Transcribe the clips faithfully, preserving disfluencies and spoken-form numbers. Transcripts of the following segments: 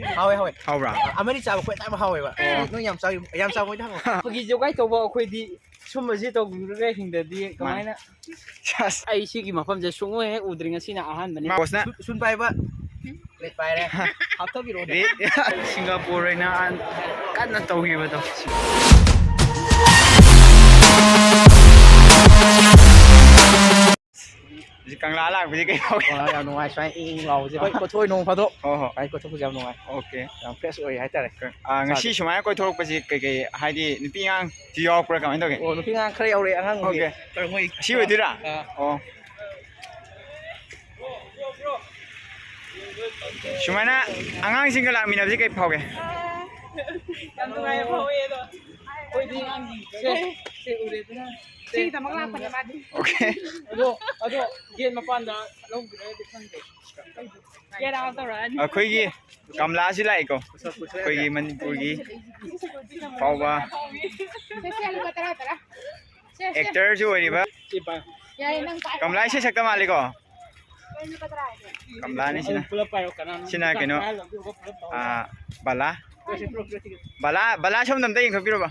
ꯍꯥꯎꯋꯦ, ꯍꯥꯎꯋꯦ꯫ ꯍꯥꯎꯕ꯭ꯔꯥ? ꯑꯃꯅꯤ ꯆꯥꯕ ꯑꯩꯈꯣꯏ ꯑꯗꯨꯝ ꯍꯥꯎꯋꯦꯕ꯫ ꯑꯣ꯫ ꯅꯣꯏ ꯌꯥꯝ ꯆꯥꯎ-, ꯌꯥꯝ ꯆꯥꯎꯕ ꯍꯣꯏꯗꯤ ꯍꯪꯉꯣ꯫ ꯐꯥꯒꯤ ꯖꯣꯒꯥꯏ ꯇꯧꯕ ꯑꯩꯈꯣꯏꯗꯤ ꯁꯨꯝꯕꯁꯤ ꯇꯧꯕꯤꯔꯒ ꯍꯤꯡꯗꯗꯤ ꯀꯃꯥꯏꯅ? ꯁꯁ꯫ ꯑꯩ ꯁꯤꯒꯤ ꯃꯐꯝꯁꯦ ꯁꯨꯡꯎ ꯍꯦꯛ ꯎꯗ꯭ꯔꯤ, ꯉꯁꯤꯅ ꯑꯍꯥꯟꯕꯅꯤ꯫ ꯃꯥ ꯕꯣꯁꯅ ꯁꯨꯟ, ꯁꯨꯟ ꯄꯥꯏꯕ꯫ ꯄ꯭ꯂꯦꯠ ꯄꯥꯏꯔꯦ꯫ ꯍꯥꯞꯊꯕꯤꯔꯛꯑꯣꯅꯦ꯫ ꯔꯦ-, ꯁꯤꯡꯒꯥꯄꯨꯔ ꯑꯣꯏꯅ ꯀꯟꯅ ꯇꯧꯈꯤꯕꯗꯣ꯫ ꯍꯧꯖꯤꯛ ꯀꯪꯂꯥ ꯂꯥꯛꯄꯁꯤ ꯀꯩ ꯐꯥꯎꯒꯦ? ꯑꯣ, ꯌꯥꯝ ꯅꯨꯡꯉꯥꯏ꯫ ꯁꯨꯃꯥꯏꯅ ꯏꯪ ꯏꯪ ꯂꯥꯎꯕꯁꯦ꯫ ꯍꯣꯏ, ꯀꯣꯊꯣꯛꯏ ꯅꯣꯡ ꯐꯥꯗꯣꯛ꯫ ꯍꯣꯏ, ꯍꯣꯏ꯫ ꯁꯨꯃꯥꯏꯅ ꯀꯣꯊꯣꯛꯄꯁꯦ ꯌꯥꯝ ꯅꯨꯡꯉꯥꯏ꯫ ꯑꯣꯀꯦ꯫ ꯌꯥꯝ ꯐ꯭ꯔꯦꯁ ꯑꯣꯏ ꯍꯥꯏꯇꯥꯔꯦ꯫ ꯑ, ꯉꯁꯤ ꯏꯁꯥꯁꯦ꯫ ꯁꯨꯃꯥꯏꯅ ꯀꯣꯏꯊꯣꯔꯛꯄꯁꯤ ꯀꯩꯀꯩ, ꯍꯥꯏꯗꯤ ꯅꯨꯄꯤ ꯑꯉꯥꯡ ꯁꯤ ꯌꯥꯎꯔꯛꯄ꯭ꯔꯥ, ꯀꯃꯥꯏꯅ ꯇꯧꯒꯦ? ꯑꯣ, ꯅꯨꯄꯤ ꯑꯉꯥꯡ ꯈꯔ ꯌꯥꯎꯔꯛꯑꯦ, ꯑꯉꯥꯡ ꯅꯨꯄꯤ꯫ ꯑꯣꯀꯦ꯫ ꯈꯔ ꯃꯣꯏ ꯑꯁꯤ ꯑꯣꯏꯗꯣꯏꯔꯥ? ꯑꯥ꯫ ꯑꯣ꯫ ꯁꯨꯃꯥꯏꯅ ꯑꯉꯥꯡꯁꯤꯡꯒ ꯂꯥꯛꯃꯤꯟꯅꯕꯁꯤ ꯀꯩ ꯐꯥꯎꯒꯦ? ꯌꯥꯝ ꯅꯨꯡꯉꯥꯏꯕ ꯐꯥꯎꯋꯦ ꯑꯗꯣ꯫ ꯑꯩꯈꯣꯏꯗꯤ ꯁꯦ, ꯁꯦ ꯎꯔꯦꯗꯅ꯫ ꯁꯤꯒꯤꯗꯃꯛ ꯂꯥꯛꯄꯅꯦ ꯃꯥꯗꯤ꯫ ꯑꯣꯀꯦ꯫ ꯑꯗꯣ, ꯑꯗꯣ ꯒꯦꯠ ꯃꯄꯥꯟꯗ ꯂꯧꯗ꯭ꯔꯒꯗꯤ ꯈꯪꯗꯦ꯫ ꯒꯦꯠ ꯑꯥꯎꯠ ꯇꯧꯔꯛꯑꯅꯤ꯫ ꯑꯩꯈꯣꯏꯒꯤ ꯀꯃꯂꯥꯁꯤ ꯂꯥꯛꯏꯀꯣ꯫ ꯑꯩꯈꯣꯏꯒꯤ ꯃꯅꯤꯄꯨꯔꯒꯤ ꯐꯥꯎꯕ ꯁꯦ, ꯁꯦ, ꯂꯨꯄꯥ ꯇꯔꯥ, ꯇꯔꯥ꯫ ꯁꯦ, ꯁꯦ꯫ ꯑꯦꯛꯇꯔꯁꯨ ꯑꯣꯏꯔꯤꯕ꯫ ꯌꯥꯏꯌꯦ, ꯅꯪ ꯄꯥꯏ꯫ ꯀꯃꯂꯥ ꯏꯁꯩ ꯁꯛꯇ ꯃꯥꯜꯂꯤꯀꯣ꯫ ꯀꯃꯂꯥꯅꯤ ꯁꯤꯅ꯫ ꯄꯨꯂꯞ ꯄꯥꯏꯌꯣ, ꯀꯅꯥꯅꯣ? ꯁꯤꯅ ꯀꯩꯅꯣ, ꯄꯨꯂꯞ ꯄꯥꯏꯌꯣ꯫ ꯑꯥ, ꯕꯂꯥ꯫ ꯕꯂꯥ, ꯕꯂꯥ ꯁꯣꯝꯗ ꯑꯝꯇ ꯌꯦꯡꯊꯣꯛꯄꯤꯔꯣꯕ꯫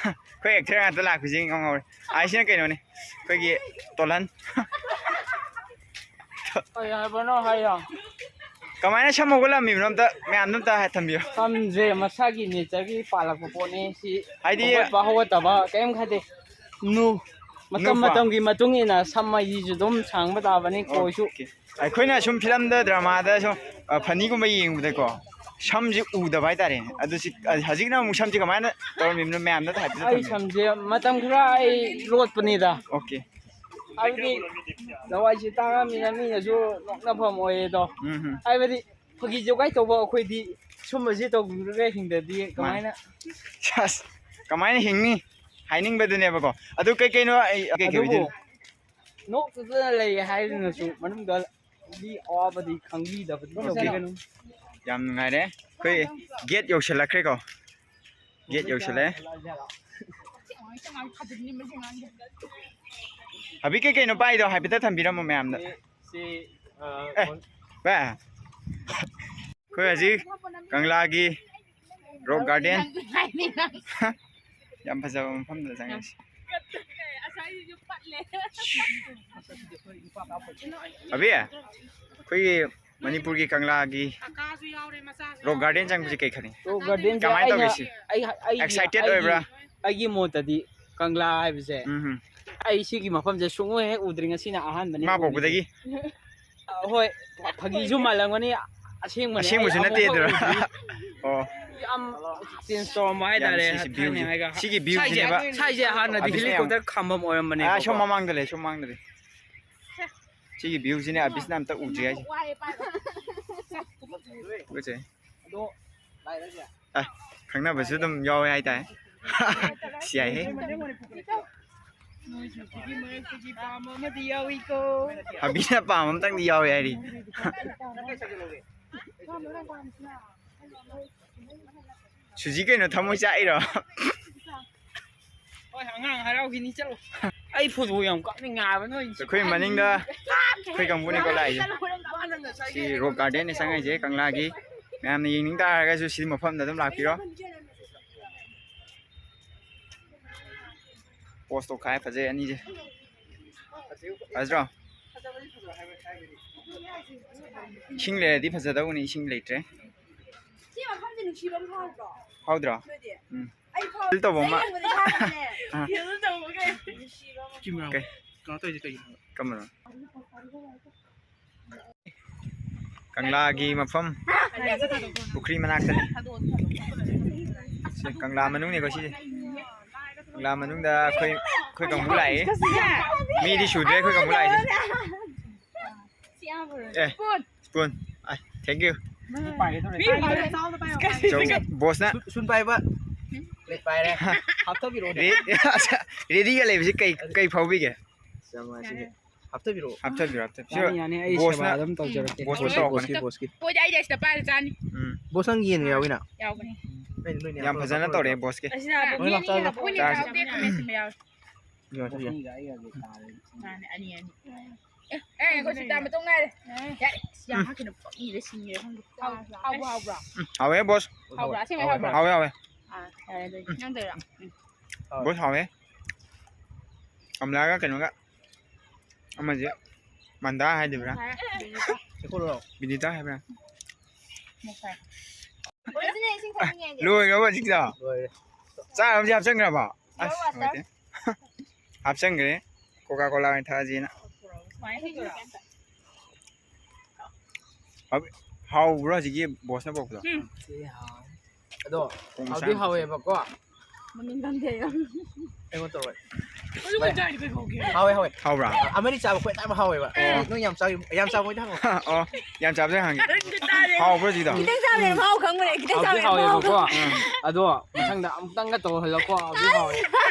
ꯑꯩꯈꯣꯏ ꯑꯦꯛꯇꯔ ꯉꯥꯛꯇ ꯂꯥꯛꯄꯁꯤ ꯉꯝꯍꯧꯔꯦ꯫ ꯑꯥ, ꯁꯤꯅ ꯀꯩꯅꯣꯅꯦ, ꯑꯩꯈꯣꯏꯒꯤ ꯇꯣꯂꯟ꯫ ꯀꯩ ꯍꯥꯏꯕꯅꯣ ꯍꯥꯏꯌꯣ꯫ ꯀꯃꯥꯏꯅ ꯁꯝ ꯍꯧꯒꯠꯂꯝꯃꯤꯕꯅꯣ ꯑꯝꯇ ꯃꯌꯥꯝꯗ ꯑꯝꯇ ꯍꯥꯏ-, ꯊꯝꯕꯤꯌꯨ꯫ ꯁꯝꯁꯦ ꯃꯁꯥꯒꯤ ꯅꯦꯆꯔꯒꯤ ꯄꯥꯜꯂꯛꯄ ꯄꯣꯠꯅꯤ꯫ ꯁꯤ ꯍꯥꯏꯗꯤ ꯍꯧꯒꯠꯄ ꯍꯧꯒꯠꯇꯕ ꯀꯔꯤꯝ ꯈꯟꯗꯦ꯫ ꯅꯨ-, ꯃꯇꯝ ꯅꯨꯄꯥ꯫ ꯃꯇꯝꯒꯤ ꯃꯇꯨꯡ ꯏꯟꯅ ꯁꯝ ꯃꯍꯤꯁꯨ ꯑꯗꯨꯝ ꯁꯥꯡꯕ ꯇꯥꯕꯅꯤ, ꯈꯣꯏꯁꯨ꯫ ꯑꯣꯀꯦ꯫ ꯑꯩꯈꯣꯏꯅ ꯁꯨꯝ ꯐꯤꯂꯝꯗ, ꯗ꯭ꯔꯃꯥꯗ ꯁꯨꯝ, ꯑ, ꯐꯅꯤꯒꯨꯝꯕ ꯌꯦꯡꯕꯗꯀꯣ, ꯁꯝꯁꯦ ꯎꯗꯕ ꯍꯥꯏꯇꯥꯔꯦꯅꯦ꯫ ꯑꯗꯨ ꯁꯤ, ꯑ, ꯍꯧꯖꯤꯛꯅ ꯑꯃꯨꯛ ꯁꯝꯁꯦ ꯀꯃꯥꯏꯅ ꯇꯧꯔꯝꯃꯤꯕꯅꯣ ꯃꯌꯥꯝꯗ ꯍꯥꯏꯐꯦꯠ ꯑꯩ ꯊꯝꯕꯤꯌꯨ꯫ ꯁꯝꯁꯦ ꯃꯇꯝ ꯈꯔ ꯑꯩ ꯂꯣꯠꯄꯅꯤꯗ꯫ ꯑꯣꯀꯦ꯫ ꯍꯥꯏꯕꯗꯤ ꯂꯋꯥꯏꯁꯦ ꯇꯥꯡꯉꯃꯤꯅ ꯃꯤꯅꯁꯨ ꯅꯣꯛꯅꯐꯝ ꯑꯣꯏꯌꯦꯗꯣ꯫ ꯎꯝ, ꯎꯝ꯫ ꯍꯥꯏꯕꯗꯤ ꯐꯥꯒꯤ ꯖꯣꯒꯥꯏ ꯇꯧꯕ ꯑꯩꯈꯣꯏꯗꯤ ꯁꯨꯝꯕꯁꯤ ꯇꯧꯕꯤꯔꯒ ꯍꯤꯡꯗꯗꯤ ꯃꯥꯅꯤ꯫ ꯀꯃꯥꯏꯅ? ꯁꯁ, ꯀꯃꯥꯏꯅ ꯍꯤꯡꯅꯤ ꯍꯥꯏꯅꯤꯡꯕꯗꯨꯅꯦꯕꯀꯣ꯫ ꯑꯗꯨ ꯀꯩ ꯀꯩꯅꯣ ꯑꯩ, ꯀꯩ ꯀꯩ ꯑꯗꯨꯕꯨ ꯑꯣꯏꯗꯣꯏꯅꯣ? ꯅꯣꯛꯇꯨꯅ ꯂꯩ ꯍꯥꯏꯗꯨꯅꯁꯨ ꯃꯅꯨꯡꯗꯗꯤ ꯑꯋꯥꯕꯗꯤ ꯈꯪꯕꯤꯗꯕꯗꯤ ꯑꯣꯀꯦ꯫ ꯇꯧꯕꯤꯒꯅꯨ꯫ ꯌꯥꯝ ꯅꯨꯡꯉꯥꯏꯔꯦ꯫ ꯑꯩꯈꯣꯏ ꯒꯦꯠ ꯌꯧꯁꯤꯜꯂꯛꯈ꯭ꯔꯦꯀꯣ꯫ ꯒꯦꯠ ꯌꯧꯁꯤꯜꯂꯛꯑꯦ꯫ ꯍꯥꯏꯐꯦꯠ ꯀꯩ ꯀꯩꯅꯣ ꯄꯥꯏꯗꯣ ꯍꯥꯏꯐꯦꯠꯇ ꯊꯝꯕꯤꯔꯝꯃꯣ ꯃꯌꯥꯝꯗ꯫ ꯁꯤ, ꯑ, ꯑꯦ, ꯀꯣꯟ- ꯚꯥꯏ꯫ ꯑꯩꯈꯣꯏ ꯍꯧꯖꯤꯛ ꯀꯪꯂꯥꯒꯤ ꯔꯣꯛ ꯒꯥꯔꯗꯦꯟ, ꯌꯥꯝ ꯐꯖꯕ ꯃꯐꯝꯗ ꯆꯪꯉꯛꯏꯁꯦ꯫ ꯑꯕꯤ, ꯑꯩꯈꯣꯏꯒꯤ ꯃꯅꯤꯄꯨꯔꯒꯤ ꯀꯪꯂꯥꯒꯤ ꯔꯣꯛ ꯒꯥꯔꯗꯦꯟ ꯆꯪꯕꯁꯦ ꯀꯩ ꯈꯜꯂꯤ? ꯔꯣꯛ ꯒꯥꯔꯗꯦꯟꯁꯦ ꯀꯃꯥꯏꯅ ꯑꯩꯅ ꯇꯧꯒꯦ ꯁꯤ? ꯑꯩ ꯑꯩꯒꯤ Excited ꯑꯩꯒꯤ ꯑꯣꯏꯕ꯭ꯔꯥ? ꯑꯩꯒꯤ ꯃꯣꯠꯇꯗꯤ ꯀꯪꯂꯥ ꯍꯥꯏꯕꯁꯦ ꯎꯝ ꯍꯝ꯫ ꯑꯩ ꯁꯤꯒꯤ ꯃꯐꯝꯁꯦ ꯁꯨꯡꯎ ꯍꯦꯛ ꯎꯗ꯭ꯔꯤ, ꯉꯁꯤꯅ ꯑꯍꯥꯟꯕꯅꯤ ꯏꯃꯥ ꯎꯔꯤꯁꯦ꯫ ꯄꯣꯛꯄꯗꯒꯤ? ꯑ, ꯍꯣꯏ, ꯐꯥꯒꯤꯁꯨ ꯃꯥꯜꯂꯝꯒꯅꯤ, ꯑꯁꯦꯡꯕꯅꯦ꯫ ꯑꯩ ꯑꯁꯦꯡꯕꯁꯨ ꯅꯠꯇꯦ ꯑꯃꯨꯛꯐꯥꯎ ꯑꯗꯨꯔ? ꯎꯗ꯭ꯔꯤ꯫ ꯑꯣ꯫ ꯌꯥꯝ ꯆꯦꯟꯖ ꯇꯧꯔꯝꯕ ꯌꯥꯝ ꯍꯥꯏꯇꯥꯔꯦ꯫ ꯁꯤꯁꯤ ꯚ꯭ꯌꯨꯁꯦ꯫ ꯊꯥꯏꯅꯉꯥꯏꯒ꯫ ꯁꯤꯒꯤ ꯁꯥꯏꯁꯦ ꯚ꯭ꯌꯨꯁꯤꯅꯦꯕ꯫ ꯁꯥꯏꯁꯦ ꯍꯥꯟꯅꯗꯤ ꯑꯕꯤꯁꯅ ꯌꯥꯝ ꯍꯦꯂꯤꯀꯣꯞꯇꯔ ꯈꯥꯝꯕꯝ ꯑꯣꯏꯔꯝꯕꯅꯦ꯫ ꯑꯥ, ꯁꯣꯝ ꯃꯃꯥꯡꯗ ꯂꯩ, ꯁꯣꯝ ꯃꯃꯥꯡꯗ ꯂꯩ꯫ ꯁꯤꯒꯤ ꯚ꯭ꯌꯨꯁꯤꯅꯦ ꯑꯕꯤꯁꯅ ꯑꯝꯇ ꯎꯗ꯭ꯔꯤ ꯍꯥꯏꯁꯦ꯫ ꯇꯨꯀꯠꯆꯩ꯫ ꯑ, ꯈꯪꯅꯕꯁꯨ ꯑꯗꯨꯝ ꯌꯥꯎꯋꯦ ꯍꯥꯏꯇꯥꯔꯦ꯫ ꯁꯤ ꯌꯥꯏꯍꯦ꯫ ꯅꯣꯏꯁꯨ ꯁꯤꯒꯤ ꯃꯔꯛꯇꯒꯤ ꯄꯥꯝꯕ ꯑꯃꯗꯤ ꯌꯥꯎꯏꯀꯣ꯫ ꯑꯕꯤꯅ ꯄꯥꯝꯕ ꯑꯝꯇꯪꯗꯤ ꯌꯥꯎꯋꯦ ꯍꯥꯏꯔꯤ꯫ ꯁꯨꯖꯤ ꯀꯩꯅꯣ, ꯊꯃꯣꯏ ꯆꯥꯛꯏꯔꯣ? ꯍꯣꯏ, ꯑꯉꯥꯡ ꯍꯔꯥꯎꯈꯤꯅꯤ, ꯆꯠꯂꯣ꯫ ꯑꯩ ꯐꯣꯇꯣ ꯌꯥꯝ ꯀꯥꯞꯅꯤꯡꯉꯦ ꯍꯥꯏꯕ ꯅꯣꯏ꯫ ꯑꯩꯈꯣꯏ ꯃꯅꯤꯡꯗ ꯑꯩꯈꯣꯏ ꯀꯥꯡꯕꯨꯅꯤꯀꯣ ꯂꯥꯛꯏꯁꯦ꯫ ꯁꯤ ꯔꯣꯛ ꯒꯥꯔꯗꯦꯟꯅ ꯆꯪꯉꯛꯏꯁꯦ ꯀꯪꯂꯥꯒꯤ꯫ ꯃꯌꯥꯝꯅ ꯌꯦꯡꯅꯤꯡ ꯇꯥꯔꯒꯁꯨ ꯁꯤ ꯃꯐꯝꯗ ꯑꯗꯨꯝ ꯂꯥꯛꯄꯤꯔꯣ꯫ ꯄꯣꯁ ꯇꯧꯈꯥꯏ, ꯐꯖꯩ ꯑꯅꯤꯁꯦ꯫ ꯐꯖꯗ꯭ꯔꯣ? ꯏꯁꯤꯡ ꯂꯩꯔꯗꯤ ꯐꯖꯗꯧꯕꯅꯤ, ꯏꯁꯤꯡ ꯂꯩꯇ꯭ꯔꯦ꯫ ꯁꯤ ꯃꯐꯝꯁꯦ ꯅꯨꯡꯁꯤꯕ ꯑꯃ ꯐꯥꯎꯗ꯭ꯔꯣ? ꯐꯥꯎꯗ꯭ꯔꯣ? ꯅꯣꯏꯗꯤ? ꯎꯝ꯫ ꯑꯩ ꯐꯥꯎ ꯐꯤꯜ ꯇꯧꯕ ꯑꯃ꯫ ꯌꯦꯡꯕꯗ ꯏꯁꯥꯗꯅꯦ꯫ ꯑꯥ꯫ ꯐꯤꯜ ꯇꯧꯕꯒ꯫ ꯀꯩ? ꯀꯩꯅꯣ ꯇꯧꯔꯤꯁꯦ ꯀꯩꯒꯤꯅꯣ? ꯀꯃꯅꯣ? ꯀꯪꯂꯥꯒꯤ ꯃꯐꯝ ꯄꯨꯈ꯭ꯔꯤ ꯃꯅꯥꯛꯇꯅꯤ꯫ ꯁꯤ ꯀꯪꯂꯥ ꯃꯅꯨꯡꯅꯤꯀꯣ ꯁꯤꯁꯦ꯫ ꯀꯪꯂꯥ ꯃꯅꯨꯡꯗ ꯑꯩꯈꯣꯏ ꯑꯩꯈꯣꯏ ꯀꯥꯡꯕꯨ ꯂꯥꯛꯏ꯫ ꯃꯤꯗꯤ ꯁꯨꯗ꯭ꯔꯦ ꯑꯩꯈꯣꯏ ꯀꯥꯡꯕꯨ ꯂꯥꯛꯏꯁꯦ꯫ ꯑꯦ, spoon꯫ I, thank you꯫ ꯆꯧ, ꯕꯣꯁꯅ꯫ ꯁꯨꯟ ꯄꯥꯏꯕ꯫ ꯄ꯭ꯂꯦꯠ ꯄꯥꯏꯔꯦ꯫ ꯍꯥꯞꯊꯕꯤꯔꯛꯑꯣ꯫ ꯔꯦ-, ꯔꯦꯗꯤꯒ ꯂꯩꯕꯁꯤ ꯀꯩ ꯀꯩ ꯐꯥꯎꯕꯤꯒꯦ? ꯍꯥꯞꯊꯕꯤꯔꯛꯑꯣ꯫ ꯍꯥꯞꯊꯕꯤꯔꯣ, ꯍꯥꯞꯊꯕꯤꯔꯣ꯫ ꯁꯤ ꯌꯥꯅꯤ, ꯌꯥꯅꯤ, ꯑꯩ ꯕꯣꯁꯅ ꯁꯦꯕꯥ ꯑꯗꯨꯝ ꯇꯧꯖꯔꯛꯀꯦ꯫ ꯕꯣꯁꯅ ꯕꯣꯁꯀꯤ, ꯇꯧꯔꯛꯄꯅꯦ꯫ ꯕꯣꯁꯀꯤ, ꯕꯣꯁꯀꯤ꯫ ꯄꯣꯠ ꯑꯩꯗꯤ ꯑꯁꯤꯗ ꯄꯥꯏꯔ ꯆꯥꯅꯤ꯫ ꯎꯝ꯫ ꯅꯣꯏꯅ, ꯅꯣꯏꯅ ꯌꯥꯝ ꯌꯥꯝ ꯐꯖꯅ ꯐꯖꯅ ꯇꯧꯔꯦ ꯇꯧꯔꯦ꯫ ꯕꯣꯁꯀꯤ꯫ ꯑꯁꯤꯗ ꯅꯣꯏ ꯂꯥꯛꯆꯔꯣ, ꯃꯤꯅ ꯂꯥꯛꯆꯔꯣ꯫ ꯆꯥꯎꯗꯦ ꯈꯥꯃꯦꯟ ꯑꯁꯤꯟꯕ ꯌꯥꯎꯔꯦ꯫ ꯌꯥꯔꯦ, ꯌꯥꯔꯦ꯫ ꯃꯥꯅꯦ, ꯑꯅꯤ ꯑꯅꯤ꯫ ꯑꯦ, ꯑꯦ, ꯉꯥꯏꯈꯣ, ꯁꯤꯇꯥ ꯃꯇꯣꯡ ꯉꯥꯏꯔꯦ꯫ ꯌꯥꯔꯦ, ꯁꯤ ꯌꯥꯝ ꯍꯥꯞꯈꯤꯅꯨ, ꯄꯪꯏꯗ ꯁꯤꯟꯒꯦ ꯈꯪꯗꯦ꯫ ꯍꯥꯎ-, ꯍꯥꯎꯕ꯭ꯔꯣ, ꯍꯥꯎꯕ꯭ꯔꯣ? ꯎꯝ, ꯍꯥꯎꯋꯦ, ꯕꯣꯁ꯫ ꯍꯥꯎꯕ꯭ꯔꯥ? ꯑꯁꯦꯡꯕꯩ ꯍꯥꯎꯕ꯭ꯔꯥ? ꯍꯥꯎꯋꯦ, ꯍꯥꯎꯋꯦ꯫ ꯑꯥ, ꯌꯥꯔꯦ ꯑꯗꯨꯗꯤ꯫ ꯎꯝ꯫ ꯅꯪ ꯇꯧꯔꯤꯔꯣ? ꯎꯝ꯫ ꯕꯣꯁ, ꯍꯥꯎꯋꯦ꯫ ꯀꯃꯂꯥꯒ ꯀꯩꯅꯣꯒ, ꯑꯃꯁꯦ ꯃꯟꯗꯥ ꯍꯥꯏꯗꯕ꯭ꯔꯥ? ꯐꯔꯦ꯫ ꯕꯤꯅꯤꯇꯥ ꯍꯥꯏꯕ꯭ꯔꯥ? ꯃꯣꯛ ꯐꯔꯦ꯫ ꯑꯣꯔꯤꯖꯤꯅꯦꯜ ꯏꯁꯤꯡ ꯊꯛꯅꯤꯡꯉꯦ ꯑꯩꯗꯤ꯫ ꯂꯣꯏꯈ꯭ꯔꯕꯣ ꯍꯧꯖꯤꯛꯀꯤꯗꯣ? ꯂꯣꯏꯔꯦ꯫ ꯆꯥꯅꯕꯁꯦ ꯍꯥꯞꯆꯟꯈ꯭ꯔꯕꯣ? ꯑꯁ, ꯅꯨꯡꯉꯥꯏꯇꯦ꯫ ꯍꯥꯞꯆꯟꯈ꯭ꯔꯦ꯫ ꯀꯣꯀꯥ ꯀꯣꯂꯥ ꯑꯣꯏꯅ ꯊꯛꯑꯁꯤꯅ꯫ ꯍꯥꯎꯕ꯭ꯔꯣ ꯍꯧꯖꯤꯛꯀꯤ ꯕꯣꯁꯅ ꯄꯣꯛꯄꯗꯣ? ꯎꯝ꯫ ꯁꯤ ꯍꯥꯎ-, ꯑꯗꯣ ꯈꯣꯡ ꯍꯥꯎꯗꯤ ꯃꯆꯥ ꯑꯃ ꯍꯥꯎꯋꯦꯕꯀꯣ꯫ ꯃꯃꯤꯡ ꯈꯪꯗꯦ꯫ ꯑꯩꯉꯣꯟꯗ ꯇꯧꯔꯣꯏ꯫ ꯍꯥꯎꯋꯦ, ꯍꯥꯎꯋꯦ꯫ ꯍꯥꯎꯕ꯭ꯔꯥ? ꯑꯃꯅꯤ ꯆꯥꯕ ꯈ꯭ꯋꯥꯏ ꯇꯥꯕ ꯍꯥꯎꯋꯦꯕ꯫ ꯑꯣ꯫ ꯅꯣꯏ ꯌꯥꯝ ꯆꯥꯕ, ꯌꯥꯝ ꯆꯥꯕ ꯍꯣꯏꯗ ꯍꯪꯉꯣ꯫ ꯑꯣ, ꯌꯥꯝ ꯆꯥꯕꯗ ꯍꯪꯒꯦ꯫ ꯍꯥꯎꯕ꯭ꯔꯣ ꯍꯧꯖꯤꯛꯀꯤꯗꯣ? ꯈꯤꯇꯪ ꯆꯥꯕꯗ ꯃꯍꯥꯎ ꯈꯪꯕꯅꯦ, ꯈꯤꯇꯪ ꯍꯥꯎꯗꯤ ꯆꯥꯕꯗ ꯃꯍꯥꯎ ꯍꯥꯎꯋꯦꯕꯀꯣ꯫ ꯈꯪꯕꯅꯦ꯫ ꯎꯝ꯫ ꯑꯗꯣ ꯃꯊꯪꯗ ꯑꯃꯨꯛꯇꯪꯒ ꯇꯧꯍꯜꯂꯛꯀꯣ꯫ ꯍꯧꯖꯤꯛ ꯍꯥꯎꯋꯦ꯫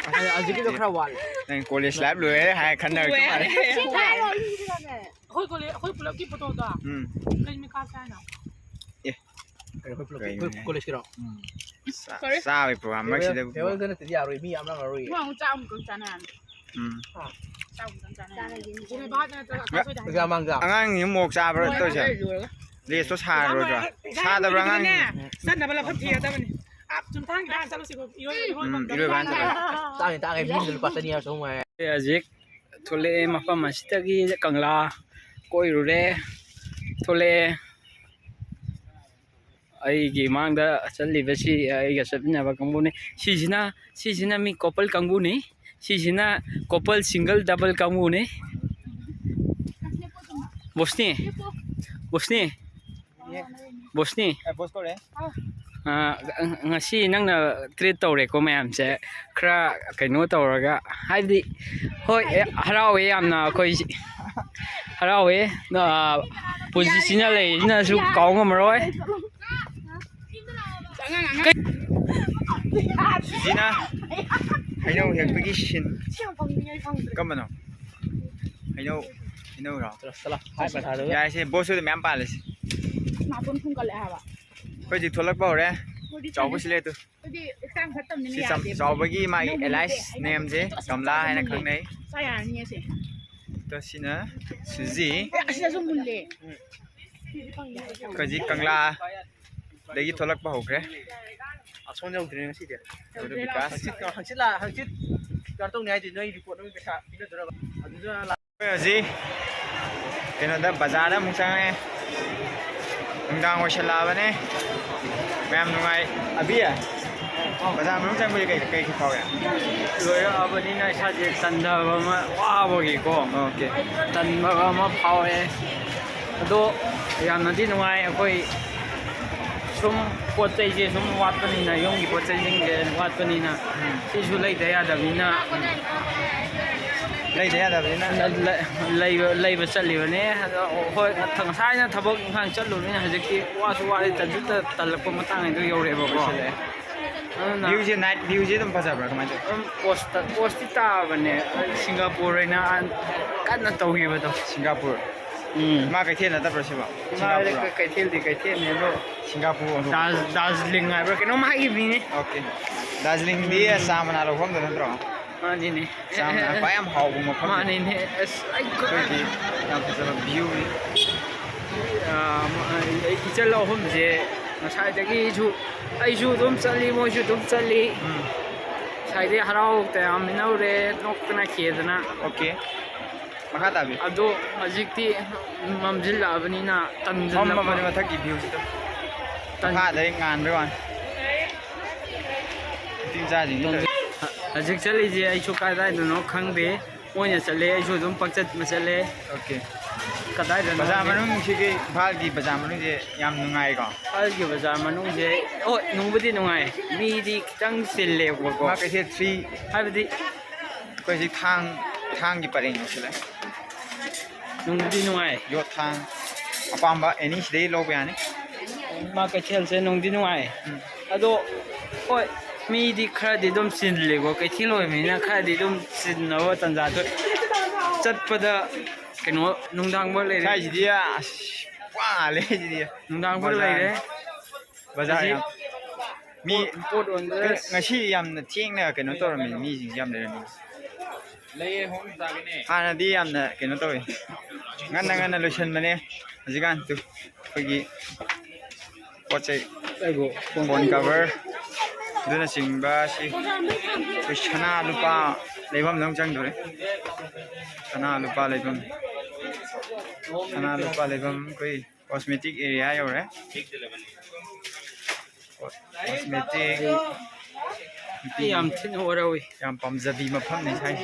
ꯍꯧꯖꯤꯛꯀꯤꯗꯣ ꯈꯔ ꯋꯥꯠꯂꯦ꯫ ꯅꯪ ꯀꯣꯂꯦꯖ ꯂꯥꯏꯐ ꯂꯣꯏꯔꯦ ꯍꯥꯏ ꯈꯟꯅꯔꯛꯇꯧ ꯃꯥꯜꯂꯦ꯫ ꯁꯤ ꯍꯥꯏꯔꯣ, ꯁꯤꯗꯅꯦ꯫ ꯑꯩꯈꯣꯏ ꯀꯣꯂꯦꯖ, ꯑꯩꯈꯣꯏ ꯄꯨꯂꯞꯀꯤ ꯐꯣꯇꯣꯗꯣ ꯎꯝ꯫ ꯀꯩ ꯅꯨꯃꯤꯠ ꯀꯥꯞꯁꯦ ꯍꯥꯏꯅꯣ? ꯑꯦ꯫ ꯑꯩꯈꯣꯏ ꯄꯨꯂꯞꯀꯤ, ꯀꯩꯅꯣꯅꯦ꯫ ꯑꯩꯈꯣꯏ ꯀꯣꯂꯦꯖꯀꯤꯔꯣ? ꯎꯝ꯫ ꯆꯥ-, ꯐꯦꯌꯔꯋꯦꯜ, ꯆꯥꯕꯩ ꯄ꯭ꯔꯣꯒ꯭ꯔꯥꯝ ꯐꯦꯌꯔꯋꯦꯜ, ꯃꯔꯛꯁꯤꯗ ꯐꯦꯌꯔꯋꯦꯜꯗ ꯅꯠꯇꯗꯤ ꯌꯥꯔꯣꯏ, ꯃꯤ ꯌꯥꯝ ꯂꯥꯡꯉꯔꯣꯏꯌꯦ꯫ ꯃꯣꯏ ꯑꯃꯨꯛ ꯆꯥꯛ ꯑꯃꯨꯛ ꯆꯥꯅꯔꯅꯤ꯫ ꯎꯝ꯫ ꯆꯥꯛ ꯑꯃꯨꯛ ꯆꯥꯅꯔꯅꯤ꯫ ꯆꯥꯅꯒꯤꯅꯤ꯫ ꯎꯁꯣꯞ ꯃꯌꯥꯝ ꯄꯥꯏꯔꯒ ꯂꯣꯏꯔꯒ꯫ ꯂꯦꯁꯇꯣ ꯁꯥꯔꯔꯣꯏꯗ꯭ꯔꯣ? ꯄꯩꯁꯥ ꯃꯥꯡꯖꯕ꯫ ꯁꯥꯗꯕ꯭ꯔꯥ ꯑꯉꯥꯡ? ꯆꯠꯅꯕ ꯂꯧꯐꯝ ꯊꯤꯔꯗꯕꯅꯤ꯫ ꯑꯥ, ꯆꯨꯝꯊꯥꯡ ꯈꯤꯇꯪ ꯆꯠꯂꯨꯁꯤꯀꯣ, ꯏꯔꯣꯏ, ꯏꯔꯣꯏ ꯎꯝ, ꯏꯔꯣꯏꯕ ꯍꯥꯟꯅ ꯆꯠꯂꯣ꯫ ꯇꯥꯡꯉꯦ, ꯇꯥꯡꯉꯦ, ꯃꯤ ꯑꯃꯗ ꯂꯨꯄꯥ ꯆꯅꯤ ꯍꯥꯏꯕꯁꯨ ꯉꯥꯏ꯫ ꯑꯩ ꯍꯧꯖꯤꯛ ꯊꯣꯛꯂꯛꯑꯦ ꯃꯐꯝ ꯑꯁꯤꯗꯒꯤ ꯀꯪꯂꯥ ꯀꯣꯏꯔꯨꯔꯦ, ꯊꯣꯛꯂꯛꯑꯦ꯫ ꯑꯩꯒꯤ ꯃꯥꯡꯗ ꯆꯠꯂꯤꯕꯁꯤ ꯑꯩꯒ ꯆꯠꯃꯤꯟꯅꯕ ꯀꯥꯡꯕꯨꯅꯤ꯫ ꯁꯤꯁꯤꯅ, ꯁꯤꯁꯤꯅ ꯃꯤ couple ꯀꯥꯡꯕꯨꯅꯤ꯫ ꯁꯤꯁꯤꯅ couple, single, double ꯀꯥꯡꯕꯨꯅꯤ꯫ ꯕꯣꯁꯅꯤ, ꯕꯣꯁꯅꯤ, ꯕꯣꯁꯅꯤ꯫ ꯑꯦ, ꯕꯣꯁ ꯀꯧꯔꯦ꯫ ꯑꯥ, ꯉꯁꯤ ꯅꯪꯅ treat ꯇꯧꯔꯦꯀꯣ ꯃꯌꯥꯝꯁꯦ꯫ ꯈꯔ ꯀꯩꯅꯣ ꯇꯧꯔꯒ, ꯍꯥꯏꯕꯗꯤ, ꯍꯣꯏ, ꯑꯦ, ꯍꯔꯥꯎꯋꯦ ꯌꯥꯝꯅ ꯑꯩꯈꯣꯏ꯫ ꯍꯔꯥꯎꯋꯦ꯫ ꯑꯥ, ꯄꯨꯟꯁꯤꯁꯤꯅ ꯂꯩꯔꯤꯁꯤꯅꯁꯨ ꯀꯥꯎ ꯉꯝꯃꯔꯣꯏ꯫ ꯁꯤꯁꯤꯅ ꯍꯩꯅꯧ ꯍꯦꯛꯄꯒꯤ scene꯫ ꯀꯝꯕꯅꯣ? ꯍꯩꯅꯧ, ꯍꯩꯅꯧꯔꯣ? ꯆꯠꯂꯣ, ꯆꯠꯂꯣ꯫ ꯍꯥꯏ ꯄꯩꯁꯥꯗꯨꯒ꯫ ꯌꯥꯏꯁꯦ, ꯕꯣꯁꯁꯨ ꯃꯌꯥꯝ ꯄꯥꯜꯂꯦꯁꯦ꯫ ꯅꯥꯇꯣꯟ ꯐꯨꯟꯒꯠꯂꯦ ꯍꯥꯏꯕ꯫ ꯑꯩꯈꯣꯏ ꯍꯧꯖꯤꯛ ꯊꯣꯛꯂꯛꯄ ꯍꯧꯔꯦ꯫ ꯆꯥꯎꯕꯁꯤ ꯂꯩꯇꯨ꯫ ꯑꯩꯈꯣꯏꯗꯤ ꯍꯛꯆꯥꯡ ꯐꯠꯇꯕꯅꯤꯅ ꯁꯤ ꯆꯝ-, ꯌꯥꯗꯦꯕ꯫ ꯆꯥꯎꯕꯒꯤ ꯃꯥꯒꯤ ꯅꯪ ꯍꯧꯖꯤꯛ alias ꯑꯩ name ꯁꯦ ꯀꯝꯂꯥ ꯍꯥꯏꯅ ꯈꯪꯅꯩ꯫ ꯆꯥ ꯌꯥꯔꯅꯤꯌꯦ ꯁꯦ꯫ ꯑꯁꯤꯅ ꯁꯨꯖꯤ꯫ ꯑꯦ, ꯑꯁꯤꯅꯁꯨ ꯃꯨꯜꯂꯦ꯫ ꯑꯩꯈꯣꯏ ꯍꯧꯖꯤꯛ ꯀꯪꯂꯥꯗꯒꯤ ꯊꯣꯛꯂꯛꯄ ꯍꯧꯈ꯭ꯔꯦ꯫ ꯑꯁꯣꯝ ꯌꯧꯗ꯭ꯔꯤ ꯉꯁꯤꯗꯤ꯫ ꯑꯗꯨ ꯕꯤꯀꯥꯁ꯫ ꯍꯪꯆꯤꯠ, ꯍꯪꯆꯤꯠ ꯂꯥ-, ꯍꯪꯆꯤꯠ ꯀꯩꯅꯣ ꯇꯧꯅꯤ ꯍꯥꯏꯗꯤ ꯅꯣꯏ ꯔꯤꯄꯣꯔꯠ ꯑꯃ ꯄꯩꯁꯥ ꯄꯤꯅꯗꯣꯏꯔꯕ? ꯑꯗꯨꯗ ꯂꯥꯛ- ꯑꯩꯈꯣꯏ ꯍꯧꯖꯤꯛ ꯀꯩꯅꯣꯗ, ꯕꯖꯥꯔꯗ ꯑꯃꯨꯛ ꯆꯪꯉꯛꯑꯦ꯫ ꯅꯨꯡꯗꯥꯡ ꯑꯣꯏꯁꯜꯂꯛꯑꯕꯅꯦ꯫ ꯃꯌꯥꯝ ꯅꯨꯡꯉꯥꯏ꯫ ꯑꯕꯤ, ꯕꯖꯥꯔ ꯃꯅꯨꯡ ꯆꯪꯕꯁꯦ ꯀꯩ, ꯀꯩ, ꯀꯩ ꯐꯥꯎꯒꯦ? ꯂꯣꯏꯔꯛꯑꯕꯅꯤꯅ ꯏꯁꯥꯁꯦ ꯇꯟꯊꯕ ꯑꯃ, ꯋꯥꯕꯒꯤꯀꯣ꯫ ꯑꯣꯀꯦ꯫ ꯇꯟꯕ ꯑꯃ ꯐꯥꯎꯔꯦ꯫ ꯑꯗꯣ ꯌꯥꯝꯅꯗꯤ ꯅꯨꯡꯉꯥꯏ꯫ ꯑꯩꯈꯣꯏ ꯁꯨꯝ ꯄꯣꯠ ꯆꯩꯁꯦ ꯁꯨꯝ ꯋꯥꯠꯄꯅꯤꯅ, ꯌꯨꯝꯒꯤ ꯄꯣꯠ ꯆꯩꯁꯤꯡꯁꯦ ꯋꯥꯠꯄꯅꯤꯅ, ꯎꯝ꯫ ꯁꯤꯁꯨ ꯂꯩꯇ ꯌꯥꯗꯕꯅꯤꯅ꯫ ꯂꯩꯇ ꯌꯥꯗꯕꯅꯤꯅ꯫ ꯂ-, ꯂ-, ꯂꯩꯕ, ꯂꯩꯕ ꯆꯠꯂꯤꯕꯅꯦ꯫ ꯑꯗꯣ ꯍꯣꯏ, ꯉꯁꯥꯏꯅ ꯊꯕꯛ ꯏꯪꯈꯥꯡ ꯆꯠꯂꯨꯕꯅꯤꯅ ꯍꯧꯖꯤꯛꯇꯤ ꯋꯥꯁꯨ ꯋꯥꯔꯦ, ꯇꯟꯁꯨ ꯇ-, ꯇꯜꯂꯛꯄ ꯃꯇꯥꯡ ꯍꯥꯏꯗꯣ ꯌꯧꯔꯛꯑꯦꯕꯀꯣ꯫ ꯂꯣꯏꯁꯤꯜꯂꯛꯑꯦ꯫ ꯑꯗꯨꯅ ꯚ꯭ꯌꯨꯁꯦ, ꯅꯥꯏꯠ ꯚ꯭ꯌꯨꯁꯦ ꯑꯗꯨꯝ ꯐꯖꯕ꯭ꯔꯥ, ꯀꯃꯥꯏꯅ ꯇꯧꯋꯤ? ꯑꯗꯨꯝ ꯄꯣꯁꯇ, ꯄꯣꯁꯇꯤ ꯇꯥꯕꯅꯦ꯫ ꯁꯤꯡꯒꯥꯄꯨꯔ ꯑꯣꯏꯅ ꯀꯟꯅ ꯇꯧꯈꯤꯕꯗꯣ꯫ ꯁꯤꯡꯒꯥꯄꯨꯔ꯫ ꯎꯝ꯫ ꯏꯃꯥ ꯀꯩꯊꯦꯜ ꯅꯠꯇꯕ꯭ꯔꯣ ꯁꯤꯕꯣ? ꯏꯃꯥ ꯁꯤꯡꯒꯥꯄꯨꯔ꯫ ꯀꯩ-, ꯀꯩꯊꯦꯜꯗꯤ ꯀꯩꯊꯦꯜꯅꯦ ꯑꯗꯣ꯫ ꯁꯤꯡꯒꯥꯄꯨꯔ ꯑꯣꯟꯊꯣꯛꯄ꯫ ꯗꯥꯔ-, ꯗꯥꯔꯖꯤꯂꯤꯡ ꯍꯥꯏꯕ꯭ꯔꯥ ꯀꯩꯅꯣꯝ ꯍꯥꯏꯈꯤꯕꯅꯤꯅꯦ꯫ ꯑꯣꯀꯦ꯫ ꯗꯥꯔꯖꯤꯂꯤꯡꯗꯤ ꯎꯝ꯫ ꯆꯥ ꯃꯅꯥ ꯂꯧꯐꯝꯗꯣ ꯅꯠꯇ꯭ꯔꯣ? ꯃꯥꯅꯤꯅꯦ꯫ ꯆꯥ ꯃꯅꯥ ꯈ꯭ꯋꯥꯏ ꯌꯥꯝ ꯍꯥꯎꯕ ꯃꯐꯝꯅꯤ꯫ ꯃꯥꯅꯤꯅꯦ꯫ ꯑꯁ, ꯑꯩ ꯑꯩꯈꯣꯏꯒꯤ ꯌꯥꯝ ꯐꯖꯕ ꯚ꯭ꯌꯨꯅꯤ꯫ ꯑꯥ, ꯃ-, ꯑꯩ ꯏꯆꯜ ꯑꯍꯨꯝꯁꯦ ꯉꯁꯥꯏꯗꯒꯤꯁꯨ, ꯑꯩꯁꯨ ꯑꯗꯨꯝ ꯆꯠꯂꯤ, ꯃꯣꯏꯁꯨ ꯑꯗꯨꯝ ꯆꯠꯂꯤ꯫ ꯎꯝ꯫ ꯉꯁꯥꯏꯗꯩ ꯍꯔꯥꯎ ꯇꯌꯥꯝ ꯏꯟꯅꯧꯔꯦ, ꯅꯣꯛꯇꯅ ꯈꯦꯗꯅ꯫ ꯑꯣꯀꯦ꯫ ꯃꯈꯥ ꯇꯥꯕꯤꯌꯨ꯫ ꯑꯗꯣ ꯍꯧꯖꯤꯛꯇꯤ ꯃꯝꯁꯤꯜꯂꯛꯑꯕꯅꯤꯅ ꯇꯟꯁꯤꯜꯂꯛꯄ꯫ ꯃꯝꯃꯕꯅꯤ ꯃꯊꯛꯀꯤ ꯚ꯭ꯌꯨꯁꯤꯗ꯫ ꯇꯟ- ꯃꯈꯥꯗꯩ ꯉꯥꯟꯕꯩ ꯋꯥꯅꯤ꯫ ꯅꯨꯄꯤ ꯃꯆꯥꯁꯤꯡꯁꯤ ꯇꯧꯔꯤ꯫ ꯍꯧꯖꯤꯛ ꯆꯠꯂꯤꯁꯦ ꯑꯩꯁꯨ ꯀꯗꯥꯏꯗꯅꯣ ꯈꯪꯗꯦ꯫ ꯃꯣꯏꯅ ꯆꯠꯂꯦ, ꯑꯩꯁꯨ ꯑꯗꯨꯝ ꯄꯪꯆꯠ ꯃꯆꯠꯂꯦ꯫ ꯑꯣꯀꯦ꯫ ꯀꯗꯥꯏꯗꯅꯣ ꯕꯖꯥꯔ ꯈꯪꯗꯦ꯫ ꯃꯅꯨꯡꯁꯤꯒꯤ, ꯏꯝꯐꯥꯜꯒꯤ ꯕꯖꯥꯔ ꯃꯅꯨꯡꯁꯦ ꯌꯥꯝ ꯅꯨꯡꯉꯥꯏꯀꯣ? ꯏꯝꯐꯥꯜꯒꯤ ꯕꯖꯥꯔ ꯃꯅꯨꯡꯁꯦ, ꯍꯣꯏ, ꯅꯨꯡꯕꯨꯗꯤ ꯅꯨꯡꯉꯥꯏ꯫ ꯃꯤꯗꯤ ꯈꯤꯇꯪ ꯆꯤꯜꯂꯦꯕꯀꯣ꯫ ꯏꯃꯥ ꯀꯩꯊꯦꯜ ꯊ꯭ꯔꯤ꯫ ꯍꯥꯏꯕꯗꯤ ꯑꯩꯈꯣꯏ ꯍꯧꯖꯤꯛ ꯊꯥꯡ, ꯊꯥꯡꯒꯤ ꯄꯔꯦꯡ ꯌꯧꯁꯤꯜꯂꯦ꯫ ꯅꯨꯡꯕꯨꯗꯤ ꯅꯨꯡꯉꯥꯏ꯫ ꯌꯣꯠ ꯊꯥꯡ ꯑꯄꯥꯝꯕ ꯑꯦꯅꯤ ꯁꯤꯗꯩ ꯂꯧꯕ ꯌꯥꯅꯤ꯫ ꯏꯃꯥ ꯀꯩꯊꯦꯜꯁꯦ ꯅꯨꯡꯗꯤ ꯅꯨꯡꯉꯥꯏ꯫ ꯎꯝ꯫ ꯑꯗꯣ ꯍꯣꯏ, ꯃꯤꯗꯤ ꯈꯔꯗꯤ ꯑꯗꯨꯝ ꯆꯤꯜꯂꯦꯀꯣ, ꯀꯩꯊꯦꯜ ꯑꯣꯏꯕꯅꯤꯅ ꯈꯔꯗꯤ ꯑꯗꯨꯝ ꯆꯤꯟꯅꯕ ꯇꯟꯖꯥ ꯊꯣꯛꯑꯦ꯫ ꯆꯠꯄꯗ ꯀꯩꯅꯣ ꯅꯨꯡꯗꯥꯡ ꯐꯥꯎ ꯂꯩꯔꯦ꯫ ꯁ꯭ꯋꯥꯏꯁꯤꯗꯤ ꯑꯁ ꯄꯨꯔꯥ ꯉꯥꯜꯂꯦ ꯁꯤꯗꯤ꯫ ꯅꯨꯡꯗꯥꯡ ꯐꯥꯎ ꯕꯖꯥꯔ, ꯂꯩꯔꯦ꯫ ꯕꯖꯥꯔ ꯍꯧꯖꯤꯛ ꯌꯥꯝ ꯃꯤ ꯄꯣꯠ, ꯄꯣꯠ ꯌꯣꯟꯕꯗ ꯉꯁꯤ ꯌꯥꯝꯅ ꯊꯦꯡꯅ ꯀꯩꯅꯣ ꯇꯧꯔꯝꯃꯤ, ꯃꯤꯁꯤꯡꯁꯦ ꯌꯥꯝ ꯂꯩꯔꯝꯃꯤ꯫ ꯍꯥꯟꯅꯗꯤ ꯌꯥꯝꯅ ꯀꯩꯅꯣ ꯇꯧꯋꯤ, ꯉꯟꯅ ꯉꯟꯅ ꯂꯣꯏꯁꯟꯕꯅꯦ꯫ ꯍꯧꯖꯤꯛꯀꯥꯟ ꯇꯨ ꯑꯩꯈꯣꯏꯒꯤ ꯄꯣꯠ ꯆꯩ, ꯐꯣꯟ ꯀꯚꯔ, ꯑꯗꯨꯅꯆꯤꯡꯕ ꯁꯤ ꯑꯩꯈꯣꯏ ꯁꯅꯥ ꯂꯨꯄꯥ ꯂꯩꯐꯝꯗ ꯑꯃꯨꯛ ꯆꯪꯗꯣꯔꯦ꯫ ꯁꯅꯥ ꯂꯨꯄꯥ ꯂꯩꯐꯝ, ꯁꯅꯥ ꯂꯨꯄꯥ ꯂꯩꯐꯝ ꯑꯩꯈꯣꯏ ꯀꯣꯁꯃꯦꯇꯤꯛ ꯑꯦꯔꯤꯌꯥ ꯌꯧꯔꯦ꯫ ꯀꯣꯁꯃꯦꯇꯤꯛ꯫ ꯑꯩ ꯌꯥꯝ ꯊꯤꯅ ꯋꯥꯔꯧꯏ꯫ ꯌꯥꯝ ꯄꯥꯝꯖꯕꯤ ꯃꯐꯝꯅꯤ ꯁꯥꯏ꯫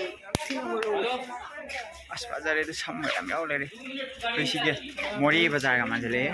ꯑꯁ, ꯐꯖꯔꯦ꯫ ꯑꯗꯨ ꯁꯝ ꯃꯌꯥꯝ ꯌꯥꯎ ꯂꯩꯔꯦ꯫ ꯑꯩꯈꯣꯏ ꯁꯤꯒꯤ ꯃꯣꯔꯦ ꯕꯖꯥꯔꯒ ꯃꯥꯟꯁꯤꯜꯂꯛꯑꯦ꯫